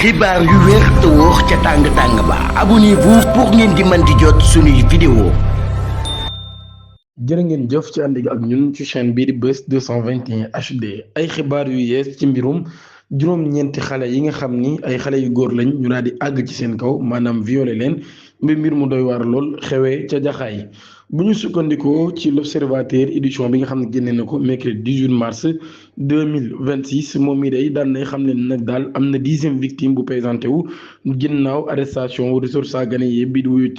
xibaar yu wér te wóor ca tàng tàng ba abonnez-vous pour ngeen di mën di jot suñuy vidéo. jërë ngeen jëf ci ànd ak ñun ci chaîne bii di Buzz 221 HD ay xibaar yu yees ci mbirum juróom-ñeenti xale yi nga xam ni ay xale yu góor lañ ñu daal di àgg ci seen kaw maanaam violé leen mbir mu doy waar lool xewee ca jaxaay bu ñu sukkandikoo ci l'observateur édition bi nga xam ne génne na ko mercredi 18 mars 2026 moom mii day daan nay xam ne nag daal am na 10e victime bu présenté wu ginnaaw arrestation ressources ghanéen bi di wuyu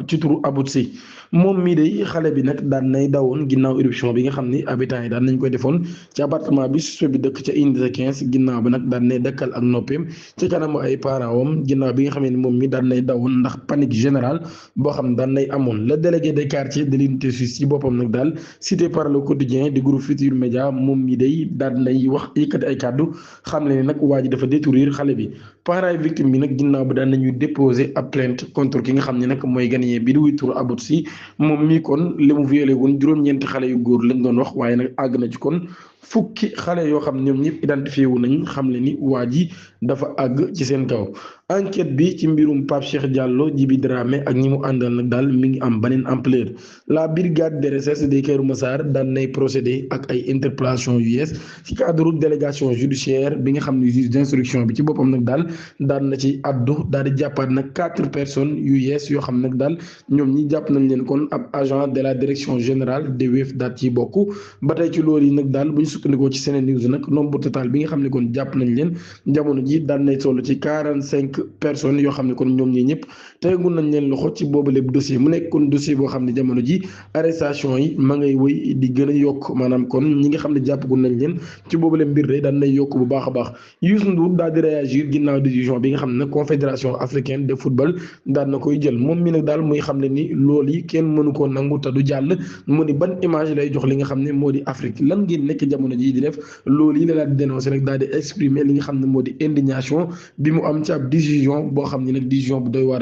ci turu Aboutsi moom mii day xale bi nag daan nay dawoon ginnaaw éruption bi nga xam ni habitants yi daan nañ koy defoon ci appartement bi suspect bi dëkk ca unité 15 ginnaaw ba nag daan nay dakkal ak noppeem ci kanamu ay parents am ginnaaw bi nga xam ne moom mi daan nay dawoon ndax panique générale boo xam ne daan nay amoon le délégué des quartiers de l'unité 6 ci boppam nag daal cité par le quotidien du groupe Futurs Médias moom mi day daan nay wax yëkkati ay kàddu xam ne nag waa ji dafa détruire xale bi parents victime bi nag ginnaaw ba daan nañu déposer ab plainte contre ki nga xam ne nag mooy ghanéen bi di wuy tur Aboutsi moom mii kon li mu violé woon juróom-ñeenti xale yu góor lañ doon wax waaye nag àgg na ci kon fukki xale yoo xam ñoom ñëpp identifié wu nañ xam le ni waa ji dafa àgg ci seen kaw enquête bi ci mbirum Pape Cheikh Diallo Djiby Dramé ak ñi mu àndal nag daal mi ngi am beneen ampleur la brigade de recherche de Kër Massar daan nay procédé ak ay interpellation yu yees ci cadre délégation judiciaire bi nga xam ne juge d'instruction bi ci boppam nag daal daan na ci addu daal di jàppaat nag 4 personnes yu yees yoo xam nag daal ñoom ñi jàpp nañ leen kon ab agent de la direction générale des WEF daal ci bokk ba tey ci loolu yi nag daal bu ñu sukkandikoo ci Sene News nag nombre total bi nga xam ne kon jàpp nañ leen jamono ji daan nay toll ci 45 personnes yoo xam ne kon ñoom ñi ñëpp tegun nañ leen loxo ci boobu lépp dossier mu nekk kon dossier boo xam ne jamono ji arrestation yi ma ngay wëy di gën a yokk maanaam kon ñi nga xam ne jàppagun nañ leen ci boobu lépp mbir day daan nay yokk bu baax a baax Youssou Ndour daal di réagir ginnaaw décision bi nga xam ne confédération africaine de football daan na koy jël moom mi nag daal muy xam ne ni loolu yi kenn mënu koo nangu te du jàll mu ni ban image lay jox li nga xam ne moo di Afrique lan ngeen nekk jamono ji di def loolu yi la daal di dénoncer rek daal di exprimer li nga xam ne moo di indignation bi mu am ci ab décision boo xam ne nag décision bu doy waar